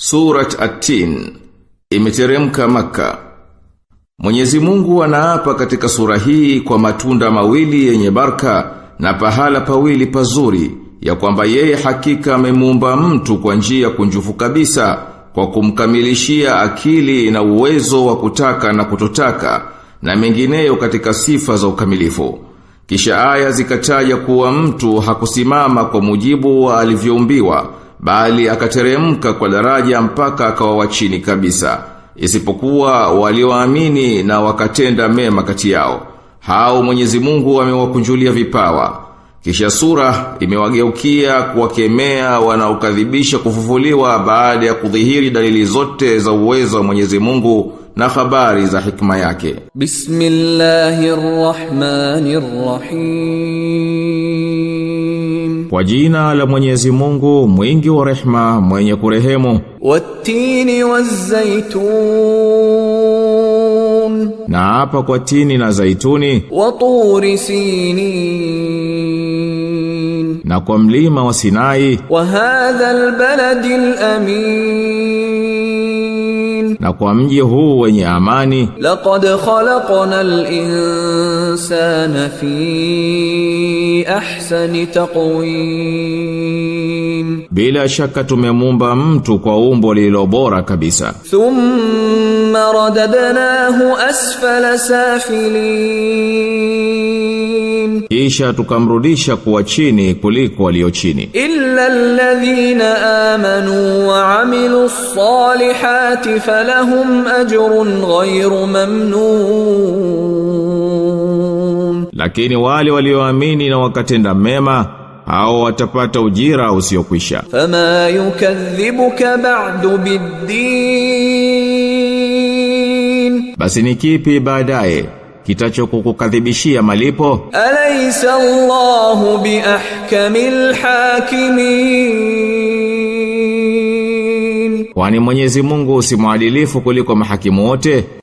Surat At-Tin imeteremka Maka. Mwenyezi Mungu anaapa katika sura hii kwa matunda mawili yenye baraka na pahala pawili pazuri, ya kwamba yeye hakika amemuumba mtu kwa njia kunjufu kabisa, kwa kumkamilishia akili na uwezo wa kutaka na kutotaka na mengineyo katika sifa za ukamilifu. Kisha aya zikataja kuwa mtu hakusimama kwa mujibu wa alivyoumbiwa, bali akateremka kwa daraja mpaka akawa wa chini kabisa, isipokuwa walioamini na wakatenda mema kati yao. Hao Mwenyezi Mungu amewakunjulia vipawa. Kisha sura imewageukia kuwakemea wanaokadhibisha kufufuliwa baada ya kudhihiri dalili zote za uwezo wa Mwenyezi Mungu na habari za hikma yake. Bismillahirrahmanirrahim. Kwa jina la Mwenyezi Mungu mwingi wa rehma, mwenye kurehemu. Wat-tini waz-zaytun. Na hapa kwa tini na zaituni. Wa turi sinin. Na kwa mlima wa Sinai. Wa hadha al-baladi al-amin. Na kwa mji huu wenye amani. Laqad khalaqna al-insana fi ahsani taqwim. Bila shaka tumemuumba mtu kwa umbo lililo bora kabisa. Thumma radadnahu asfala safilin. Kisha tukamrudisha kuwa chini kuliko walio chini. Illa alladhina amanu wa amilu ssalihati falahum ajrun ghayru mamnun. Lakini wale walioamini na wakatenda mema, hao watapata ujira usiokwisha. Fama yukadhibuka ba'du biddin. Basi ni kipi baadaye kitachokukadhibishia malipo? Alaysa Allahu biahkamil hakimin. Kwani Mwenyezi Mungu si mwadilifu kuliko mahakimu wote?